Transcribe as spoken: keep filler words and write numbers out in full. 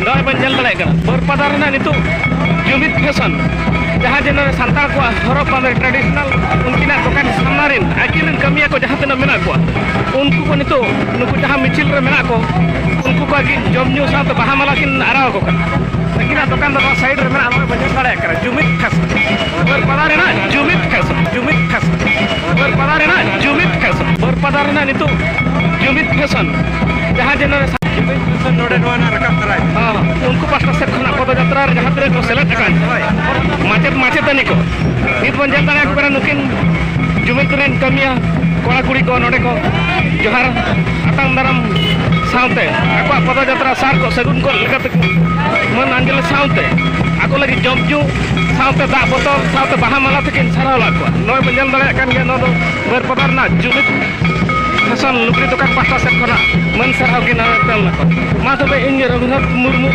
ᱱᱚᱜᱼᱚᱭ ᱵᱚᱱ ᱧᱮᱞ ᱫᱟᱲᱮᱭᱟᱜ ᱠᱟᱱᱟ ᱵᱟᱹᱨᱯᱟᱫᱟ ᱨᱮᱱᱟᱜ ᱱᱤᱛᱚᱜ ᱡᱩᱢᱤᱫ ᱯᱷᱮᱥᱚᱱ, ᱡᱟᱦᱟᱸ ᱡᱮ ᱱᱚᱰᱮ ᱥᱟᱱᱛᱟᱲ ᱠᱚᱣᱟᱜ ᱦᱚᱨᱚᱜ ᱵᱟᱸᱫᱮ ᱴᱨᱟᱰᱤᱥᱚᱱᱟᱞ, ᱩᱱᱠᱤᱱᱟᱜ ᱫᱚᱠᱟᱱ ᱥᱟᱢᱱᱟ ᱨᱮᱱ ᱟᱹᱠᱤᱱ ᱨᱮᱱ ᱠᱟᱹᱢᱤᱭᱟᱹ ᱠᱚ ᱡᱟᱦᱟᱸ ᱛᱤᱱᱟᱹᱜ ᱢᱮᱱᱟᱜ ᱠᱚᱣᱟ, ᱩᱱᱠᱩ ᱠᱚ ᱱᱤᱛᱚᱜ ᱱᱩᱠᱩ ᱡᱟᱦᱟᱸ ᱢᱤᱪᱷᱤᱞ ᱨᱮ ᱢᱮᱱᱟᱜ ᱠᱚ, ᱩᱱᱠᱩ ᱠᱚ ᱟᱹᱠᱤᱱ ᱡᱚᱢ ᱧᱩ ᱥᱟᱶᱛᱮ ᱵᱟᱦᱟ ᱢᱟᱞᱟ ᱠᱤᱱ ᱟᱨᱟᱣ ᱟᱠᱚ ᱠᱟᱱᱟ᱾ ᱟᱹᱠᱤᱱᱟᱜ ᱫᱚᱠᱟᱱ ᱫᱚ ᱱᱚᱣᱟ ᱥᱟᱭᱤᱰ ᱨᱮ ᱢᱮᱱᱟᱜᱼᱟ, ᱱᱚᱜᱼᱚᱭ ᱵᱚᱱ ᱧᱮᱞ ᱫᱟᱲᱮᱭᱟᱜ ᱠᱟᱱᱟ ᱡᱩᱢᱤᱫ ᱯᱷᱮᱥᱚᱱ᱾ ᱵᱟᱹᱨᱯᱟᱫᱟ ᱨᱮᱱᱟᱜ ᱡᱩᱢᱤᱫ ᱯᱷᱮᱥᱚᱱ, ᱡᱩᱢᱤᱫ ᱯᱷᱮᱥᱚᱱ᱾ ᱵᱟᱹᱨᱯᱟᱫᱟ ᱨᱮᱱᱟᱜ ᱡᱩᱢᱤᱫ ᱯᱷᱮᱥᱚᱱ, ᱵᱟᱹᱨᱯᱟᱫᱟ ᱨᱮᱱᱟᱜ ᱱᱤᱛᱚᱜ ᱡᱩᱢᱤᱫ ᱯᱷᱮᱥᱚᱱ, ᱡᱟᱦᱟᱸ ᱡᱮ ᱱᱚᱰᱮ ᱡᱩᱢᱤᱫ ᱯᱷᱮᱥᱚᱱ ᱱᱚᱰᱮ ᱱᱚᱣᱟ ᱱᱟᱜ ᱨᱟᱠᱟᱵ ᱫᱟᱨᱟᱭ᱾ ᱦᱚᱸ, ᱩᱱᱠᱩ ᱯᱟᱥᱴᱟ ᱥᱮᱫ ᱠᱷᱚᱱᱟᱜ ᱯᱚᱫᱚᱡᱟᱛᱨᱟ ᱨᱮ ᱡᱟᱦᱟᱸ ᱛᱤᱱᱟᱹᱜ ᱠᱚ ᱥᱮᱞᱮᱫ ᱟᱠᱟᱱ ᱦᱳᱭ᱾ ᱢᱟᱪᱮᱫ ᱢᱟᱪᱮᱛᱟᱹᱱᱤ ᱠᱚ, ᱱᱤᱛ ᱵᱚᱱ ᱧᱮᱞ ᱫᱟᱲᱮᱭᱟᱠᱚ ᱠᱟᱱᱟ ᱱᱩᱠᱤᱱ ᱡᱩᱢᱤᱫ ᱨᱮᱱ ᱠᱟᱹᱢᱤᱭᱟᱹ ᱠᱚᱲᱟ ᱠᱩᱲᱤ ᱠᱚ ᱱᱚᱰᱮ ᱠᱚ ᱡᱚᱦᱟᱨ ᱟᱛᱟᱝ ᱫᱟᱨᱟᱢ ᱥᱟᱶᱛᱮ ᱟᱠᱚᱣᱟᱜ ᱯᱚᱫᱚᱡᱟᱛᱨᱟ ᱥᱟᱨ ᱠᱚ ᱥᱟᱹᱜᱩᱱ ᱜᱚᱫ ᱞᱮᱠᱟᱛᱮ ᱢᱟᱹᱱ ᱟᱧᱡᱚᱞᱤ ᱥᱟᱶᱛᱮ ᱟᱠᱚ ᱞᱟᱹᱜᱤᱫ ᱡᱚᱢ ᱧᱩ ᱥᱟᱶᱛᱮ ᱫᱟᱜ ᱵᱚᱛᱚᱞ ᱥᱟᱶᱛᱮ ᱵᱟᱦᱟ ᱢᱟᱞᱟ ᱛᱮᱠᱤᱱ ᱥᱟᱨᱦᱟᱣ ᱞᱮᱫ ᱠᱚᱣᱟ᱾ ᱱᱚᱜᱼᱚᱭ ᱵᱚᱱ ᱧᱮᱞ ᱫᱟᱲᱮᱭᱟᱜ ᱠᱟᱱ ᱜᱮᱭᱟ, ᱱᱚᱣᱟ ᱫᱚ ᱵᱟᱹᱨᱯᱟᱫᱟ ᱨᱮᱱᱟᱜ ᱡᱩᱢᱤᱫ ᱯᱷᱮᱥᱚᱱ ᱞᱩᱜᱽᱲᱤ ᱫᱚᱠᱟᱱ ᱯᱟᱦᱴᱟ ᱥᱮᱫ ᱠᱷᱚᱱᱟᱜ ᱢᱟᱹᱱ ᱥᱟᱨᱦᱟᱣ ᱠᱤᱱ ᱮᱢ ᱞᱮᱫ ᱠᱚᱣᱟ᱾ ᱢᱟ ᱛᱚᱵᱮ ᱤᱧ ᱨᱚᱜᱷᱩᱱᱟᱛᱷ ᱢᱩᱨᱢᱩ